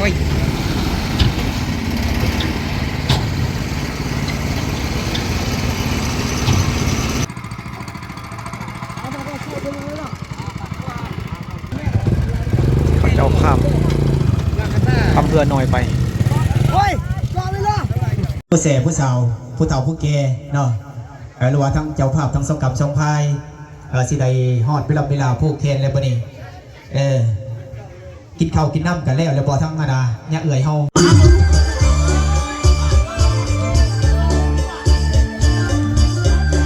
ໂອ້ຍ ເຈົ້າພາບຄຳເຮືອນ້ອຍໄປ. ຜູ້ແສຜູ້ສາວ ຜູ້ເຖົ້າຜູ້ແກ່ເນາະ ເອີ ຫຼືວ່າທັງເຈົ້າພາບ ທັງສອງກຳສອງພາຍ ເອີ ຊິໄດ້ຮອດເວລາ ເວລາຜູກແຂນແລ້ວບັດນີ້. ເອີ ກິນເຂົ້າກິນນ້ຳກັນແລ້ວ ແລ້ວບໍ່ ທັງອັນນາຍາເອື້ອຍເຮົາ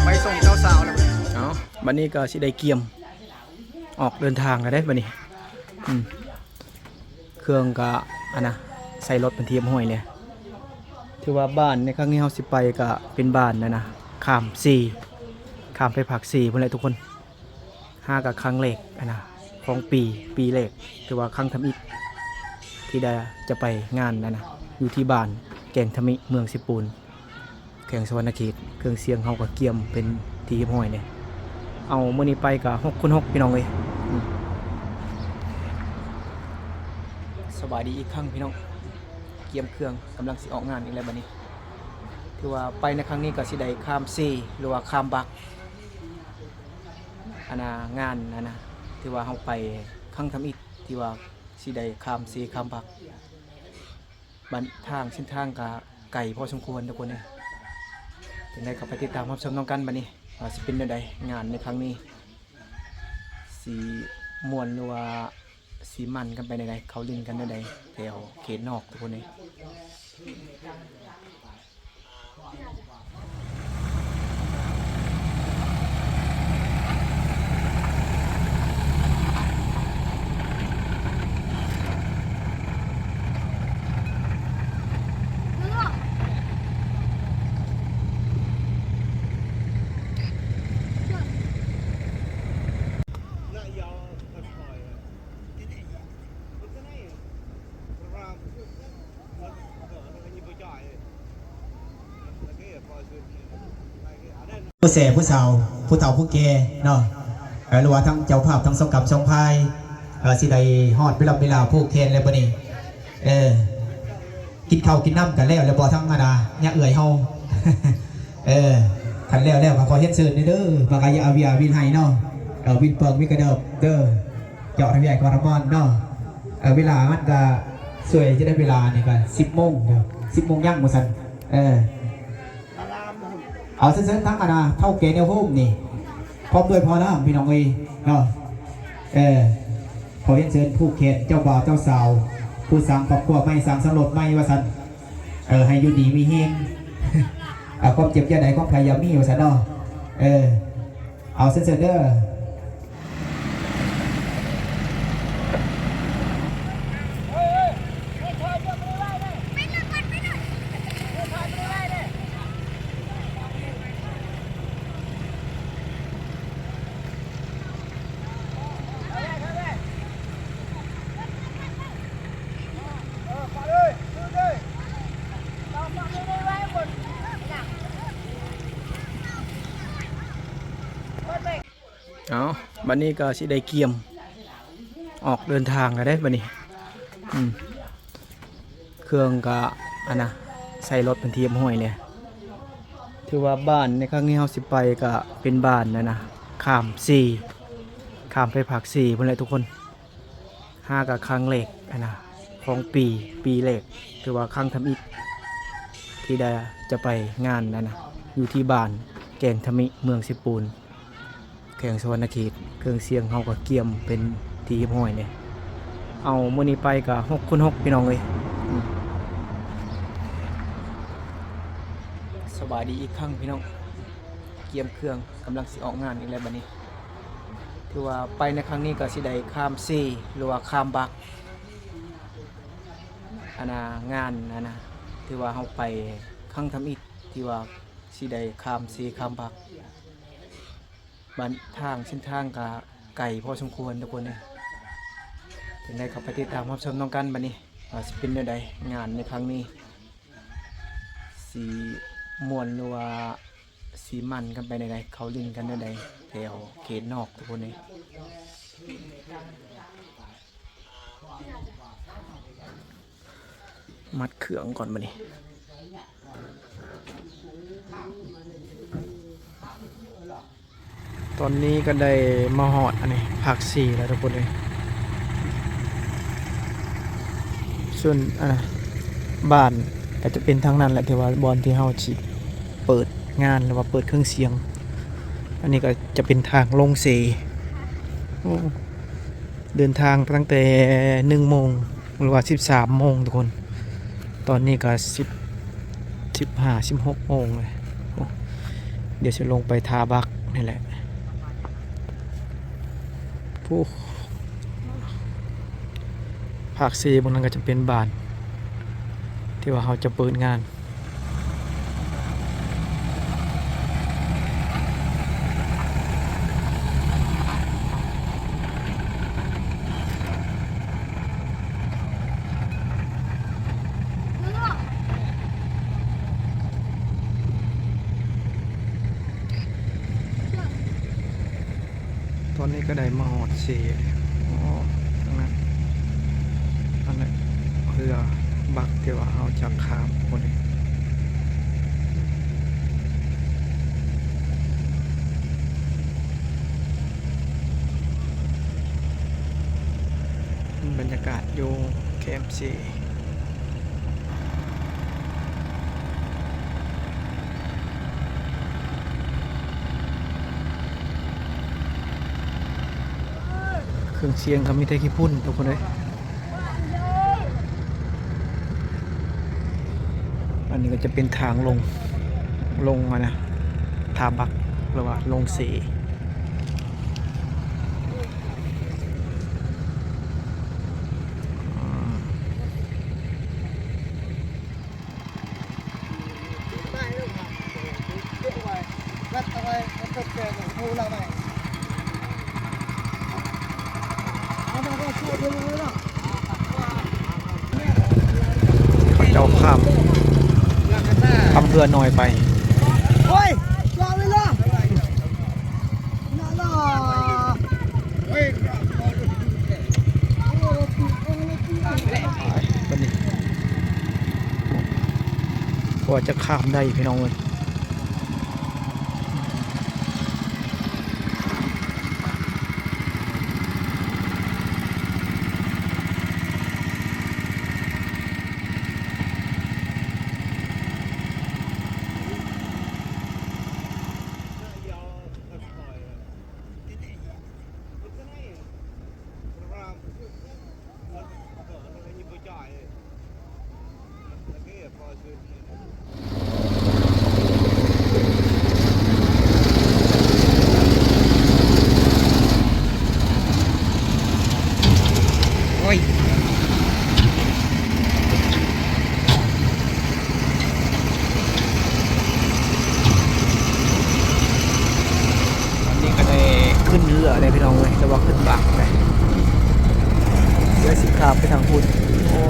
ໄປສົ່ງເຈົ້າສາວແລ້ວ. ເອົ້າ ບັດນີ້ກໍຊິໄດ້ກຽມອອກເດີນທາງແລ້ວເດ້ບັດນີ້. ອືມ ເຄື່ອງກະອັນນະ ໃສ່ລົດເປັນທີ່ຮຽບຮ້ອຍແລ້ວ. ຖືວ່າບ້ານໃນຄັ້ງນີ້ເຮົາຊິໄປກະເປັນບ້ານອັນນະ ຂ້າມເຊ ຂ້າມໄປພາກເຊພຸ້ນແຫຼະທຸກຄົນ. ຫາກະຄັ້ງແລກອັນນະ ຂອງປີ ປີແລກ ຖືວ່າຄັ້ງທຳອິດທີ່ໄດ້ຈະໄປງານອັນນະ ຢູ່ທີ່ບ້ານແກ້ງທະມິ ເມືອງເຊໂປນ ແຂວງສະຫວັນນະເຂດ. ເຄື່ອງສຽງເຮົາກໍກຽມເປັນທີ່ຮຽບຮ້ອຍແລ້ວ. ເອົາ ມື້ນີ້ໄປກໍຫົກຄູນຫົກ ພີ່ນ້ອງເອີຍ. ອືມ ສະບາຍດີອີກຄັ້ງພີ່ນ້ອງ. ກຽມເຄື່ອງກຳລັງຊິອອກງານອີກແລ້ວບັດນີ້. ຖືວ່າໄປໃນຄັ້ງນີ້ກໍຊິໄດ້ຂ້າມເຊ ຫຼືວ່າຂ້າມບັກ ອັນນະ ງານອັນນະ ຖືວ່າເຮົາໄປຄັ້ງທຳອິດ ທີ່ວ່າຊິໄດ້ຂ້າມເຊຂ້າມບັກ. ບັນ ທາງ ເສັ້ນທາງກະໄກພໍສົມຄວນທຸກຄົນເອີຍ. ຈັ່ງໃດກໍໄປຕິດຕາມຮັບຊົມນຳກັນບັດນີ້ ວ່າຊິເປັນແນວໃດ ງານໃນຄັ້ງນີ້ ຊິມ່ວນ ຫຼືວ່າຊິມັນກັນໄປແນວໃດ ເຂົາຫຼິ້ນກັນແນວໃດ ແຖວເຂດນອກທຸກຄົນເອີຍ. ຜູ້ແສຜູ້ສາວ ຜູ້ເຖົ້າຜູ້ແກ່ເນາະ ເອີ ຫຼືວ່າທັງເຈົ້າພາບ ທັງສອງກຳສອງພາຍ ເອີ ຊິໄດ້ຮອດເວລາ ເວລາຜູກແຂນແລ້ວບັດນີ້. ເອີ ກິນເຂົ້າກິນນ້ຳກັນແລ້ວ ແລ້ວບໍ່ ທັງອັນນາຍາເອື້ອຍເຮົາ. ເອີ ຄັນແລ້ວແລ້ວກໍຂໍຮຽນເຊີນເດີ ມາກາຍາອາວຽວິນໄຮເນາະ ເອີ ວິນເປິງວິກກະເດີບເດີ ເຈາະທະວຽກກອທະມອນເນາະ. ເອີ ເວລາມັນກະຊ່ວຍຈະໄດ້ເວລານີ້ກະສິບໂມງເດີ ສິບໂມງຍັງວ່າຊັ້ນ. ເອີ ເອົາ ເຊີນໆ ທັງອັນນາເຖົ້າແກ່ແນວໂຮມນີ້ ພ້ອມດ້ວຍພໍ່ລາມ ພີ່ນ້ອງເອີຍເນາະ. ເອີ ຂໍຮຽນເຊີນຜູກແຂນເຈົ້າບ່າວເຈົ້າສາວ ຜູ້ສ້າງຄອບຄົວໃໝ່ ສ້າງສຳລົດໃໝ່ວ່າຊັ້ນ. ເອີ ໃຫ້ຢູ່ດີມີແຮງ ເອົາ ຄວາມເຈັບຢ່າໄດ້ ຄວາມໄຂ້ຢ່າມີວ່າຊັ້ນເນາະ. ເອີ ເອົາ ເຊີນໆ ເດີ. ເອົາ ບັດນີ້ກໍຊິໄດ້ກຽມອອກເດີນທາງແລ້ວເດ້ບັດນີ້. ອືມ ເຄື່ອງກະອັນນະ ໃສ່ລົດເປັນທີ່ຮຽບຮ້ອຍແລ້ວ. ຖືວ່າບ້ານໃນຄັ້ງນີ້ເຮົາຊິໄປກະເປັນບ້ານອັນນະ ຂ້າມເຊ ຂ້າມໄປພາກເຊພຸ້ນແຫຼະທຸກຄົນ. ຫາກະຄັ້ງແລກອັນນະ ຂອງປີ ປີແລກ ຖືວ່າຄັ້ງທຳອິດທີ່ໄດ້ຈະໄປງານອັນນະ ຢູ່ທີ່ບ້ານແກ້ງທະມິ ເມືອງເຊໂປນ ແຂວງສະຫວັນນະເຂດ. ເຄື່ອງສຽງເຮົາກໍກຽມເປັນທີ່ຮຽບຮ້ອຍແລ້ວ. ເອົາ ມື້ນີ້ໄປກໍຫົກຄູນຫົກ ພີ່ນ້ອງເອີຍ. ອືມ ສະບາຍດີອີກຄັ້ງພີ່ນ້ອງ. ກຽມເຄື່ອງກຳລັງຊິອອກງານອີກແລ້ວບັດນີ້. ຖືວ່າໄປໃນຄັ້ງນີ້ກໍຊິໄດ້ຂ້າມເຊ ຫຼືວ່າຂ້າມບັກ ອັນນາ ງານອັນນະ ຖືວ່າເຮົາໄປຄັ້ງທຳອິດ ທີ່ວ່າຊິໄດ້ຂ້າມເຊຂ້າມບັກ. ບັນ ທາງ ເສັ້ນທາງກະໄກພໍສົມຄວນທຸກຄົນເອີຍ. ຈັ່ງໃດກໍໄປຕິດຕາມຮັບຊົມນຳກັນບັດນີ້ ວ່າຊິເປັນແນວໃດ ງານໃນຄັ້ງນີ້ ຊິມ່ວນ ຫຼືວ່າຊິມັນກັນໄປແນວໃດ ເຂົາຫຼິ້ນກັນແນວໃດ ແຖວເຂດນອກທຸກຄົນເອີຍ. ມັດເຄື່ອງກ່ອນບາດນີ້. ຕອນນີ້ກໍໄດ້ມາຮອດອັນນີ້ພາກສີ່ແລ້ວທຸກຄົນເອີຍ. ສ່ວນ ອ່າ ບ້ານກໍຈະເປັນທາງນັ້ນແຫຼະ ທີ່ວ່າບ່ອນທີ່ເຮົາຊິເປີດງານ ຫຼືວ່າເປີດເຄື່ອງສຽງ. ອັນນີ້ກໍຈະເປັນທາງລົງເຊ. ໂອ້ ເດີນທາງຕັ້ງແຕ່ໜຶ່ງໂມງ ຫຼືວ່າສິບສາມໂມງທຸກຄົນ. ຕອນນີ້ກໍສິບ ສິບຫ້າ ສິບຫົກໂມງເລີຍ. ໂອ້ ດຽວຊິລົງໄປທ່າບັກນີ້ແຫຼະ. ຜູ້ ພາກສີ່ ເບິ່ງນັ້ນກໍຈະເປັນບ້ານທີ່ວ່າເຮົາຈະເປີດງານ. ຕອນນີ້ກໍໄດ້ມາຮອດເຊແລ້ວ. ອໍ ທາງນັ້ນ ອັນນັ້ນເຮືອບັກທີ່ວ່າເຮົາຈະຂ້າມພຸ້ນ. ບັນຍາກາດຢູ່ແຄມເຊ. ເຄື່ອງສຽງກໍມີແຕ່ຂີ້ຝຸ່ນທຸກຄົນເອີຍ. ອັນນີ້ກໍຈະເປັນທາງລົງ ລົງ ອັນນະ ທ່າບັກ ຫຼືວ່າລົງເຊ. ເຂົາເຈົ້າຂ້າມ ຂ້າມເຮືອນ້ອຍໄປ. ໂອ້ຍ ຢ່າເລີຍ. ກວ່າຈະຂ້າມໄດ້ພີ່ນ້ອງເອີຍ. ໂອ້ຍ ຕອນນີ້ກໍໄດ້ຂຶ້ນເຮືອແລ້ວພີ່ນ້ອງເອີຍ ແຕ່ວ່າຂຶ້ນບັກໄດ໋. ດຽວຊິຂ້າມໄປທາງພຸ້ນ. ໂອ້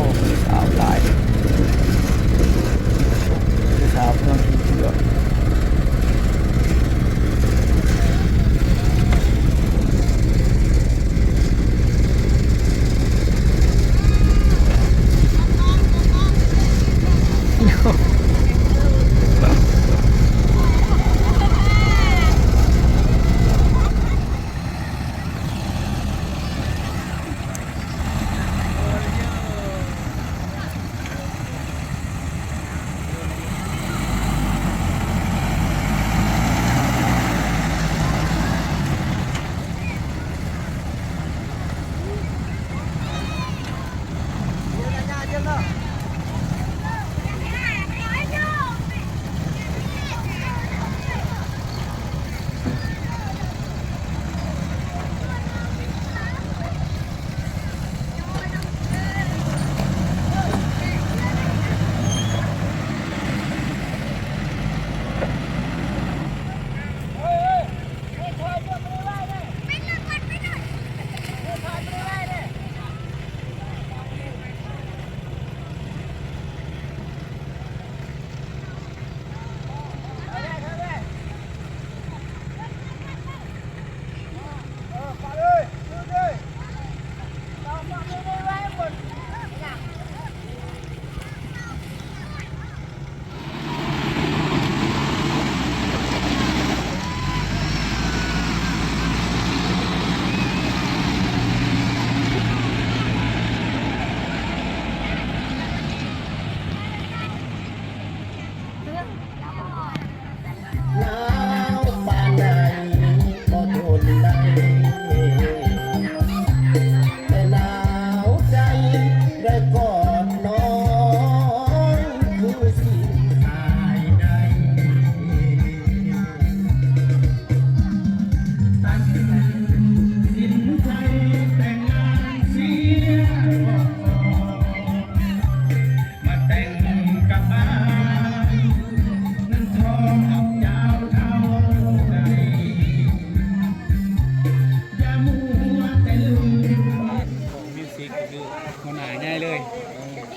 ສາວຫຼາຍ ສາວກຳລັງຂີ່ເຮືອ. ໂ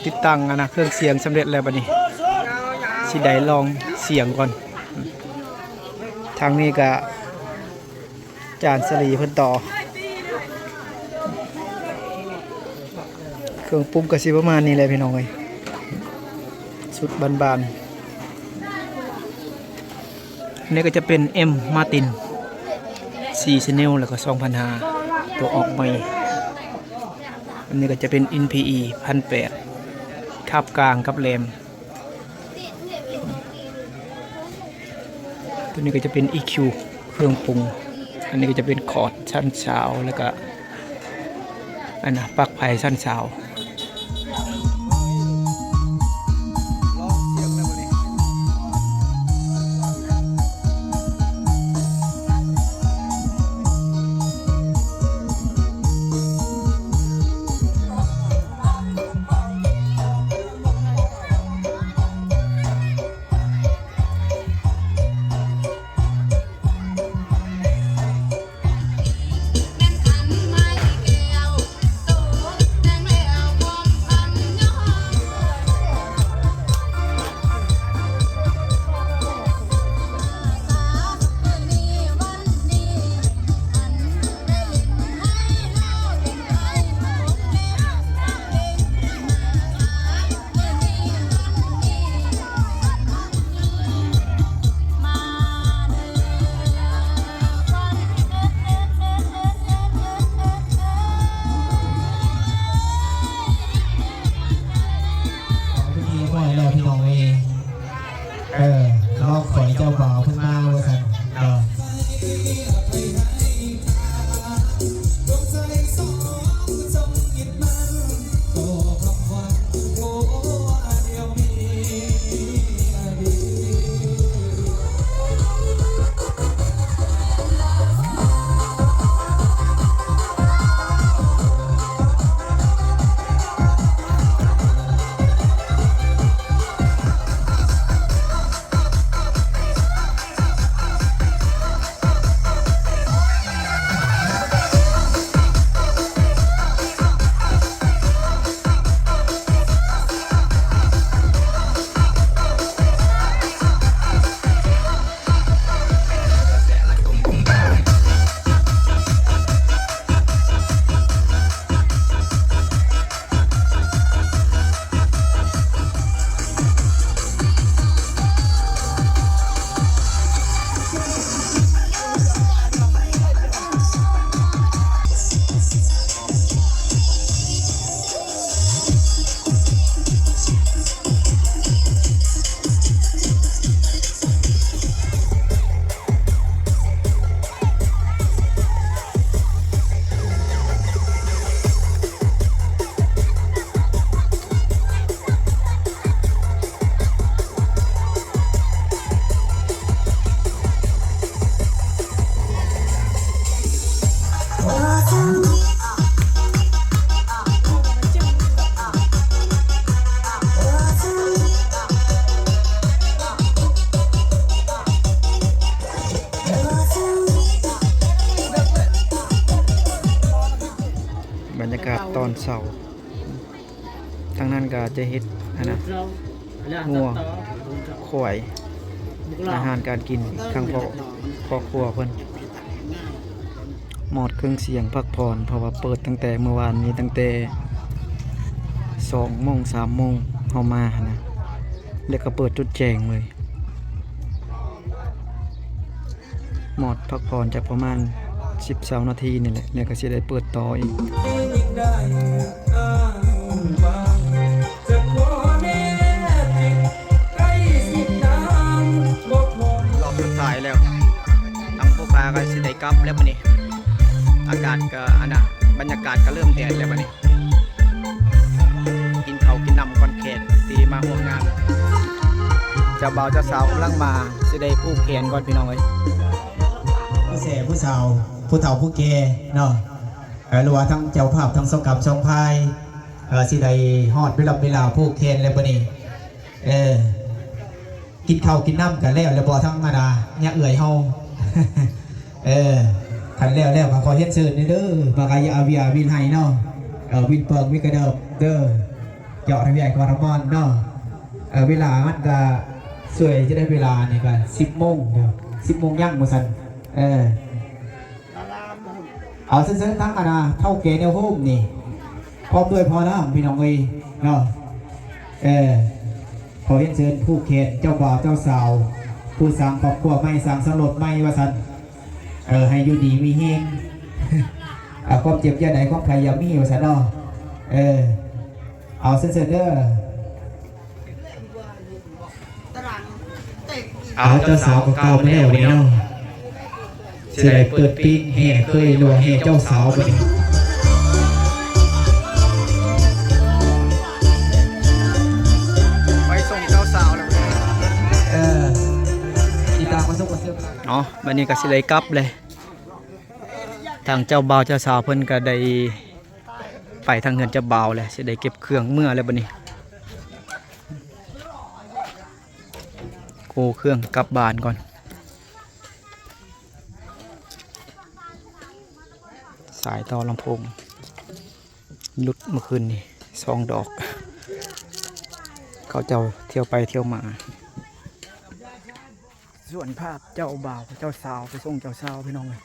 ຕິດຕັ້ງອັນນະ ເຄື່ອງສຽງສຳເລັດແລ້ວ ບັດນີ້ຊິໄດ້ລອງສຽງກ່ອນ. ທາງນີ້ກະ ຈານສາລີເພິ່ນຕໍ່. ເຄື່ອງປຸງກະຊິປະມານນີ້ແຫຼະພີ່ນ້ອງເອີຍ ຊຸດບານໆ. ອັນນີ້ກະຈະເປັນເອັມມາຕິນ ສີ່ແຊນແນວ ແລ້ວກະສອງພັນຫ້າ ຕົວອອກໃໝ່. ອັນນີ້ກະຈະເປັນອິນພີອີ ພັນແປດ ຄາບກາງກັບແຫຼມ. ຕົວນີ້ກະຈະເປັນອີຄິວ ເຄື່ອງປຸງ. ອັນນີ້ກະຈະເປັນຄອດຊັ້ນຊາວ ແລ້ວກະ ອັນນະ ປລັກໄຟຊັ້ນຊາວ. ເປັນທີ່ຮຽບຮ້ອຍແລ້ວພີ່ນ້ອງເອີຍ. ເອີ ລອງປ່ອຍເຈົ້າບ່າວເພິ່ນມາວ່າຊັ້ນເນາະ. ບັນຍາກາດຕອນເຊົ້າ. ທາງນັ້ນກະຈະເຮັດອັນນະ ງົວ ຄວາຍ ອາຫານການກິນ ທາງພໍ່ ພໍ່ຄົວເພິ່ນ ມອດເຄື່ອງສຽງພັກຜ່ອນ ເພາະວ່າເປີດຕັ້ງແຕ່ມື້ວານນີ້ ຕັ້ງແຕ່ສອງໂມງ ສາມໂມງເຮົາມາຫັ້ນນະ ແລ້ວກະເປີດຈົນແຈ້ງເລີຍ. ມອດພັກຜ່ອນຈັກປະມານສິບຊາວນາທີນີ້ແຫຼະ ແລ້ວກະຊິໄດ້ເປີດຕໍ່ອີກ. ລອບສຸດທ້າຍແລ້ວ ທາງຜູ້ພາກະຊິໄດ້ກັບແລ້ວບັດນີ້ ອາກາດກະອັນນະ ບັນຍາກາດກະເລີ່ມແດດແລ້ວບັດນີ້. ກິນເຂົ້າກິນນ້ຳກ່ອນແຂກທີ່ມາຮ່ວມງານ. ເຈົ້າບ່າວເຈົ້າສາວກຳລັງມາ ຊິໄດ້ຜູກແຂນກ່ອນພີ່ນ້ອງເອີຍ. ຜູ້ແຊຜູ້ສາວ ຜູ້ເຖົ້າຜູ້ແກ່ເນາະ ເອີ ຫຼືວ່າທັງເຈົ້າພາບທັງສອງກຳສອງພາຍ ເອີ ຊິໄດ້ຮອດເວລາ ເວລາຜູກແຂນແລ້ວບັດນີ້. ເອີ ກິນເຂົ້າກິນນ້ຳກັນແລ້ວ ແລ້ວບໍ່ທຳມະດາຍະເອື້ອຍເຮົາ. ເອີ ຄັນແລ້ວແລ້ວກໍຂໍຮຽນເຊີນເດີ ບາກາຍາອາວິອາວິນໄຮເນາະ ເອີ ວິນເປີງວິກະເດີບເດີ. ເຈາະທະວຽກວາລະມອນເນາະ. ເອີ ເວລາມັນກະຊ່ວຍຈະໄດ້ເວລານີ້ກະສິບໂມງເນາະ ສິບໂມງຍັງວ່າຊັ້ນ. ເອີ ເອົາ ເຊີນທາງອັນນ່າເຖົ້າແກ່ແນວໂຮມນີ້ ພ້ອມດ້ວຍພໍ່ລາມພີ່ນ້ອງເອີຍເນາະ. ເອີ ຂໍຮຽນເຊີນຜູກແຂນເຈົ້າບ່າວເຈົ້າສາວ ຜູ້ສ້າງຄອບຄົວໃໝ່ ສ້າງສົມລົດໃໝ່ວ່າຊັ້ນ. ເອີ ໃຫ້ຢູ່ດີມີແຮງ ເອົາ ຄວາມເຈັບຢ່າໄດ້ ຄວາມໄຂ້ຢ່າມີວ່າຊັ້ນເນາະ. ເອີ ເອົາ ເຊີນໆເດີ. ເອົາ ເຈົ້າສາວກໍກ່າວມາແລ້ວນີ້ເນາະ ຊິໄດ້ເປີດປີ້ງແຫ່ເຄີຍ ຫຼືວ່າແຫ່ເຈົ້າສາວບັດນີ້. ໄປສົ່ງເຈົ້າສາວແລ້ວ ເອີ ອີຕາມາສົ່ງມາເຊີບເນາະ. ບັດນີ້ກໍຊິໄດ້ກັບແລ້ວ ທາງເຈົ້າບ່າວເຈົ້າສາວເພິ່ນກໍໄດ້ໄປທາງເຮືອນເຈົ້າບ່າວແລ້ວ ຊິໄດ້ເກັບເຄື່ອງເມືອແລ້ວບັດນີ້. ໂກເຄື່ອງກັບບ້ານກ່ອນ. ສາຍຕໍ່ລຳໂພງຫຼຸດເມື່ອຄືນນີ້ສອງດອກ ເຂົາເຈົ້າທ່ຽວໄປທ່ຽວມາ. ສ່ວນພາບເຈົ້າບ່າວເຈົ້າສາວໄປສົ່ງເຈົ້າສາວ ພີ່ນ້ອງເອີຍ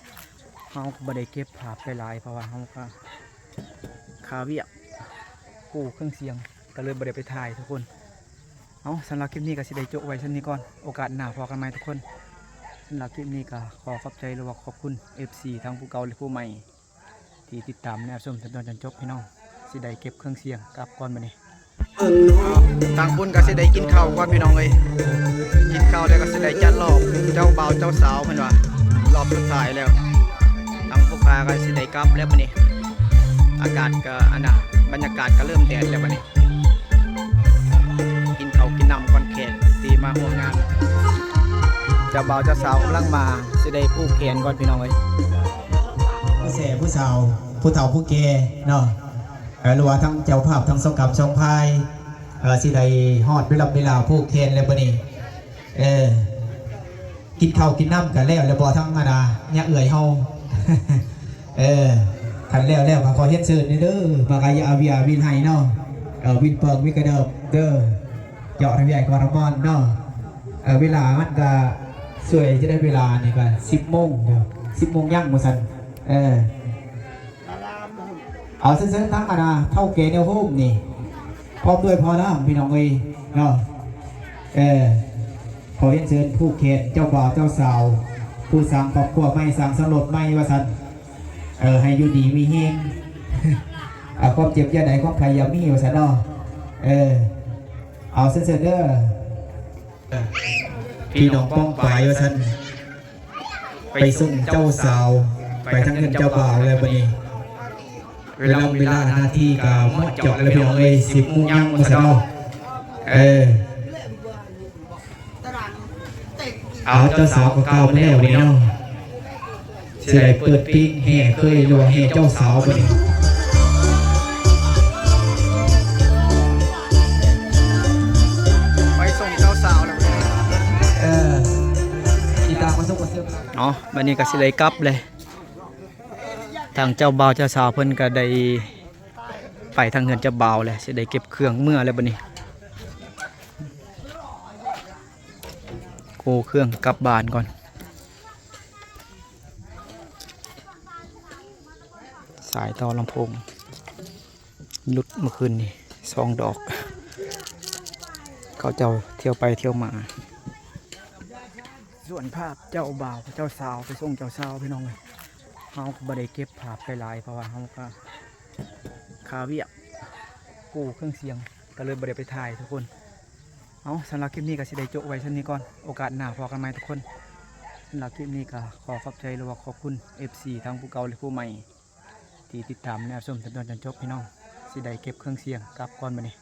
ເຮົາກໍບໍ່ໄດ້ເກັບພາບຫຼາຍໆ ເພາະວ່າເຮົາກໍຄາວຽກ ກູ້ເຄື່ອງສຽງ ກໍເລີຍບໍ່ໄດ້ໄປຖ່າຍທຸກຄົນ. ເອົາ ສຳລັບຄລິບນີ້ກໍຊິໄດ້ໂຈະໄວ້ສ່ຳນີ້ກ່ອນ ໂອກາດໜ້າພໍ້ກັນໃໝ່ທຸກຄົນ. ສຳລັບຄລິບນີ້ກໍຂໍຂອບໃຈ ຫຼືວ່າຂອບຄຸນ ເອັຟຊີ ທັງຜູ້ເກົ່າ ແລະ ຜູ້ໃໝ່ ທີ່ຕິດຕາມແນະຊົມຈົນຮອດຈົນຈົບ ພີ່ນ້ອງ. ຊິໄດ້ເກັບເຄື່ອງສຽງກັບກ່ອນບັດນີ້. ທາງພຸ້ນກໍຊິໄດ້ກິນເຂົ້າກ່ອນ ພີ່ນ້ອງເອີຍ ກິນເຂົ້າແລ້ວກໍຊິໄດ້ຈັດລອບເຈົ້າບ່າວເຈົ້າສາວ ເພິ່ນວ່າລອບສຸດທ້າຍແລ້ວ. ທາງຜູ້ຄ້າກໍຊິໄດ້ກັບແລ້ວບັດນີ້ ອາກາດກໍອັນນ່າ ບັນຍາກາດກໍເລີ່ມແດດແລ້ວບັດນີ້. ກິນເຂົ້າກິນນ້ຳກ່ອນ ແຂກທີ່ມາຮ່ວມງານ ເຈົ້າບ່າວເຈົ້າສາວກຳລັງມາ ຊິໄດ້ຜູກແຂນກ່ອນ ພີ່ນ້ອງເອີຍ. ຜູ້ແສຜູ້ສາວ ຜູ້ເຖົ້າຜູ້ແກ່ເນາະ ເອີ ຫຼືວ່າທັງເຈົ້າພາບ ທັງຊ່ອງກຳຊ່ອງພາຍ ເອີ ຊິໄດ້ຮອດເວລາ ເວລາຜູກແຂນແລ້ວບັດນີ້. ເອີ ກິນເຂົ້າກິນນ້ຳກັນແລ້ວ ແລ້ວບໍ່ ທາງອັນນ່າຍາເອື້ອຍເຮົາ? ເອີ ຄັນແລ້ວແລ້ວກໍຂໍຮຽນເຊີນເດີ ມາກາຍາອາວິອາວິນໄຮເນາະ ເອີ ວິນເປິງວິກະເດີບເດີ ເຈາະທະວຽກວາລະມອນເນາະ. ເອີ ເວລາມັນກະຊ່ວຍຈະໄດ້ເວລານີ້ກະສິບໂມງເນາະ ສິບໂມງຍັງວ່າຊັ້ນ. ເອີ ເອົາ ເຊີນທາງອັນນ່າເຖົ້າແກ່ແນວໂຮມນີ້ ພ້ອມດ້ວຍພໍ່ລາມ ພີ່ນ້ອງເອີຍເນາະ. ເອີ ຂໍຮຽນເຊີນຜູກແຂນເຈົ້າບ່າວເຈົ້າສາວ ຜູ້ສ້າງຄອບຄົວໃໝ່ ສ້າງສົມລົດໃໝ່ວ່າຊັ້ນ. ເອີ ໃຫ້ຢູ່ດີມີແຮງ ເອົາ ຄວາມເຈັບຢ່າໄດ້ ຄວາມໄຂ້ຢ່າມີວ່າຊັ້ນເນາະ. ເອີ ເອົາ ເຊີນໆເດີ ພີ່ນ້ອງປ້ອງປາຍວ່າຊັ້ນ. ໄປສົ່ງເຈົ້າສາວ ໄປທາງເຮືອນເຈົ້າບ່າວແລ້ວບັດນີ້. ເວລາ ເວລານາທີກໍເໝາະເຈາະແລ້ວ ພີ່ນ້ອງເອີຍ ສິບໂມງຍັງວ່າຊັ້ນເນາະ. ເອີ ເອົາ ເຈົ້າສາວກໍກ່າວມາແລ້ວນີ້ເນາະ ຊິໄດ້ເປີດປີ້ງແຫ່ເຄີຍ ຫຼືວ່າແຫ່ເຈົ້າສາວບັດນີ້. ໄປສົ່ງເຈົ້າສາວແລ້ວ ເອີ ອີຕາມາສົ່ງມາເຊີບເນາະ. ບັດນີ້ກໍຊິໄດ້ກັບແລ້ວ ທາງເຈົ້າບ່າວເຈົ້າສາວເພິ່ນກໍໄດ້ໄປທາງເຮືອນເຈົ້າບ່າວແລ້ວ ຊິໄດ້ເກັບເຄື່ອງເມືອແລ້ວບັດນີ້. ໂກເຄື່ອງກັບບ້ານກ່ອນ. ສາຍຕໍ່ລຳໂພງຫຼຸດເມື່ອຄືນນີ້ສອງດອກ ເຂົາເຈົ້າທ່ຽວໄປທ່ຽວມາ. ສ່ວນພາບເຈົ້າບ່າວເຈົ້າສາວໄປສົ່ງເຈົ້າສາວ ພີ່ນ້ອງເອີຍ ເຮົາກໍບໍ່ໄດ້ເກັບພາບຫຼາຍໆ ເພາະວ່າເຮົາກໍຄາວຽກ ກູ້ເຄື່ອງສຽງ ກໍເລີຍບໍ່ໄດ້ໄປຖ່າຍທຸກຄົນ. ເອົາ ສຳລັບຄລິບນີ້ກໍຊິໄດ້ໂຈະໄວ້ສ່ຳນີ້ກ່ອນ ໂອກາດໜ້າພໍ້ກັນໃໝ່ທຸກຄົນ. ສຳລັບຄລິບນີ້ກໍຂໍຂອບໃຈ ຫຼືວ່າຂອບຄຸນ ເອັຟຊີ ທັງຜູ້ເກົ່າ ແລະ ຜູ້ໃໝ່ ທີ່ຕິດຕາມແນະຊົມຈົນຮອດຈົນຈົບ ພີ່ນ້ອງ. ຊິໄດ້ເກັບເຄື່ອງສຽງກັບກ່ອນບັດນີ້.